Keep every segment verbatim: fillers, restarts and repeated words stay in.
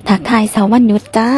ทักทายเช้าวันหยุดจ้า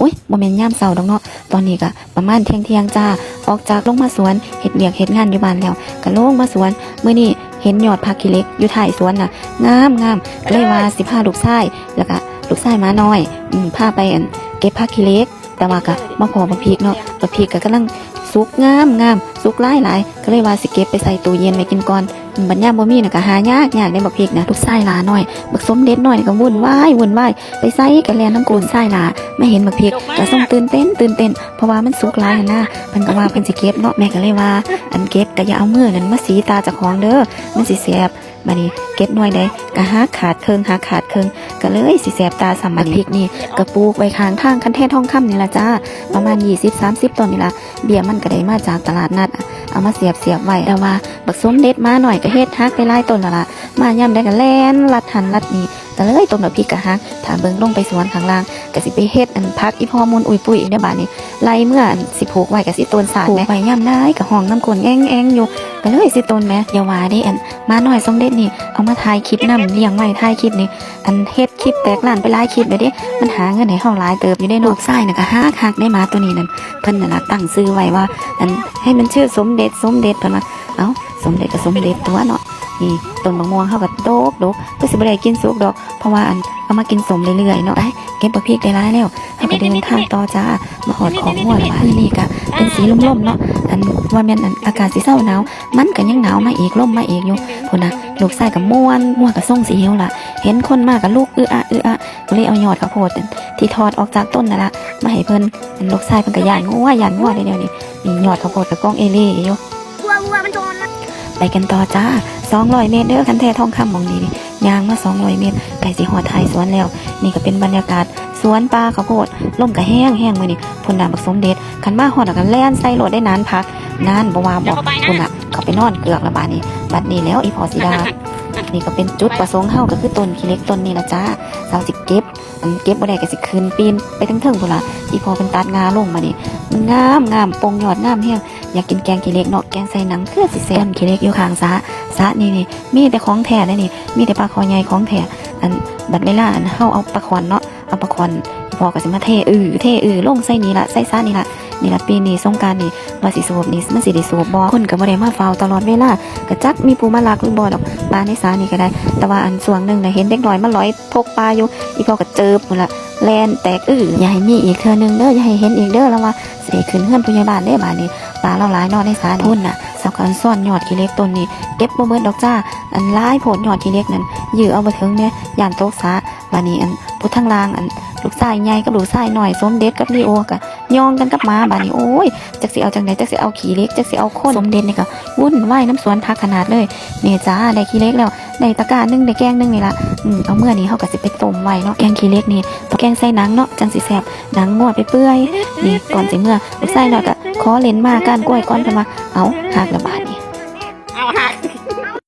อุ๊ย บ่แม่นยามเช้าดอกเนาะ ตอนนี้ก็ประมาณเที่ยงๆจ้า ออกจากลงมาสวน เฮ็ดเวียกเฮ็ดงานอยู่บ้านแล้ว ก็ลงมาสวน มื้อนี้เห็นยอดผักขี้เหล็กอยู่ท้ายสวนน่ะ งามๆ ก็เลยว่าสิพาลูกชาย แล้วก็ลูกชายหมาน้อย อืม พาไป อั่น เก็บผักขี้เหล็ก แต่ว่าก็มาพ้อบักพริกเนาะ บักพริกก็กำลังสุกงามๆ สุกหลายๆ ก็เลยว่าสิเก็บไปใส่ตู้เย็นไว้กินก่อน บัดยามบ่มีน่ะก็หายากยากเด้บักพริกนะ ลูกชายหลาน้อย บักสมเด็จน้อยนี่ก็วุ่นวายวุ่นวาย ไปไสก็แล่นนำกลูกชายหลา มาเห็นบักพริกก็ส่งตื่นเต้นตื่นเต้น เพราะว่ามันสุกหลายหั้นนะ เพิ่นก็ว่าเพิ่นสิเก็บเนาะ แม่ก็เลยว่า อันเก็บก็อย่าเอามือนั่นมาสีตาเจ้าของเด้อ มันสิแสบ บัดนี้เก็บหน่วยใดก็หักขาดครึ่ง หักขาดครึ่ง ก็เลยสิแสบตาซ้ำ บักพริกนี่ก็ปลูกไว้ข้างทางคันแท่ทองคำนี่ล่ะจ้า ประมาณยี่สิบสามสิบต้นนี่ล่ะ เบี้ยมันก็ได้มาจากตลาดนัด เอามาเสียบเสียบไว้ แต่ว่าบักสมเด็จหมาน้อยก็เฮ็ดหักไปหลายต้นแล้วล่ะ มายามใดก็แล่นลัดหั้นลัดนี่ ก็เลยต้นบักพริกก็หัก ถ้าเบิ่งลงไปสวนข้างล่าง ก็สิไปเฮ็ดอันผักอีพ่อมุนอุ้ยปุ้ยอีกเด้อบาดนี้ ไล่เมื่ออันสิปลูกไว้ก็สิต้นสาดแหม ปลูกไว้ยามใดก็ฮ้องนำคนแอ้งๆอยู่ ก็เลยสิต้นแหม อย่าว่าเด้ อันหมาน้อยสมเด็จนี่ เอามาถ่ายคลิปนำ เลี้ยงไว้ถ่ายคลิปนี่ อันเฮ็ดคลิปแตกล้านไปหลายคลิปแล้วเด้ มันหาเงินให้เฮาหลายเติบอยู่เด้เนาะ ลูกชายน่ะก็ฮักฮักเด้หมาตัวนี้นั่น เพิ่นนั่นล่ะตั้งชื่อไว้ว่า อันให้มันชื่อสมเด็จ สมเด็จ เพิ่นว่า เอ้า สมเด็จก็สมเด็จตัวเนาะ นี่ต้นบักม่วงเฮาก็ดกดก คือสิบ่ได้กินสุกดอก เพราะว่าอันเอามากินส้มเรื่อยๆเนาะ ไปเก็บบักพริกได้หลายแล้ว เฮาก็เดินทางต่อจ้า มาฮอดคอกงัวแล้วบาดนี้ มื้อนี้ก็เป็นสีลมๆเนาะ อันว่าแม่นอันอากาศสิเซาหนาว มันก็ยังหนาวมาอีก ลมมาอีกอยู่ พุ้นน่ะ ลูกชายก็ม่วน งัวก็ส่งสิหิวล่ะ เห็นคนมาก็ลุกอึอะอึอะ ก็เลยเอายอดข้าวโพดที่ถอดออกจากต้นนั่นล่ะ มาให้เพิ่น อันลูกชายเพิ่นก็ย้านงัว ย้านงัวเด้เดี๋ยวนี้ นี่ยอดข้าวโพดก็กองเอเล่อยู่ ไปกันต่อจ้า สองร้อยเมตรเด้อ คันแท่ทองคำหม่องนี้นี่ ย่างมาสองร้อยเมตร ใกล้สิฮอดท้ายสวนแล้ว นี่ก็เป็นบรรยากาศสวนป่าข้าวโพด ลมก็แฮงแฮงมื้อนี้ พุ้นน่ะบักสมเด็จ คันมาฮอดแล้วก็แล่นใส่โลดได้หนานผัก นั่นบ่ว่าบ่ พุ้นน่ะ เข้าไปนอนเกือกแล้วบาดนี้ บัดนี้แล้วอีพ่อสิด่า นี่ก็เป็นจุดประสงค์เฮาก็คือต้นขี้เหล็กต้นนี้ล่ะจ้า เฮาสิเก็บ อันเก็บบ่ได้ก็สิขึ้นปีนไปเทิงๆพุ้นล่ะ อีพ่อเพิ่นตัดง่าลงมานี่ มันงามงาม ป่งยอดงามแฮง อยากกินแกงขี้เหล็กเนาะ แกงใส่หนังคือสิแซ่บ ต้นขี้เหล็กอยู่ข้างสระ สระนี่นี่ มีแต่ของแท้เลยนี่ มีแต่ปลาคอใหญ่ของแท้ อันบัดเวลาอันเฮาเอาปลาขอนเนาะ เอาปลาขอน อีพ่อก็สิมาเทอื้อ เทอื้อลงใส่นี่ล่ะ ใส่สระนี่ล่ะ นี่ล่ะปีนี้สงกรานต์นี่ ว่าสิสูบนี่ มันสิได้สูบบ่ คนก็บ่ได้มาเฝ้าตลอดเวลา ก็จักมีผู้มาลักหรือบ่ดอก ปลาในสระนี่ก็ได้ แต่ว่าอันช่วงหนึ่งน่ะเห็นเด็กน้อยมาลอยพกปลาอยู่ อีพ่อก็เจิบพุ้นล่ะ แล่นแตกอื้อ อย่าให้มีอีกเทื่อหนึ่งเด้อ อย่าให้เห็นอีกเด้อ แล้วว่าสิได้ขึ้นเฮือนผู้ใหญ่บ้านเด้บาดนี้ ปลาเราหลายเนาะในสระนี่ พุ้นน่ะ เฮาก็อันซ่อนยอดขี้เหล็กต้นนี้ เก็บบ่เบิดดอกจ้า อันหลายโพดยอดขี้เหล็กนั่น ยื้อเอาบ่ถึงแหม ย้านตกสระ บาดนี้อันผู้ทางล่าง อันลูกชายใหญ่กับลูกชายน้อย สมเด็จกับลีโอก็ย่องกันกับหมา บาดนี้ โอ้ย จักสิเอาจั่งใด จักสิเอาขี้เหล็ก จักสิเอาคน สมเด็จนี่ก็วุ่นวายนำสวนผักขนาดเลย นี่จ้า ได้ขี้เหล็กแล้ว ได้ตะกร้าหนึ่ง ได้แกงหนึ่งนี่ล่ะ อืม เอาเมือนี่เฮาก็สิไปต้มไว้เนาะ แกงขี้เหล็กนี่ แกงใส่หนังเนาะ จั่งสิแซ่บ หนังงัวไปเปื่อย นี่ ก่อนสิเมือ ลูกชายน้อยก็ขอเล่นหมากก้านกล้วยก่อน เพิ่นว่า เอ้า หักแล้วบาดนี้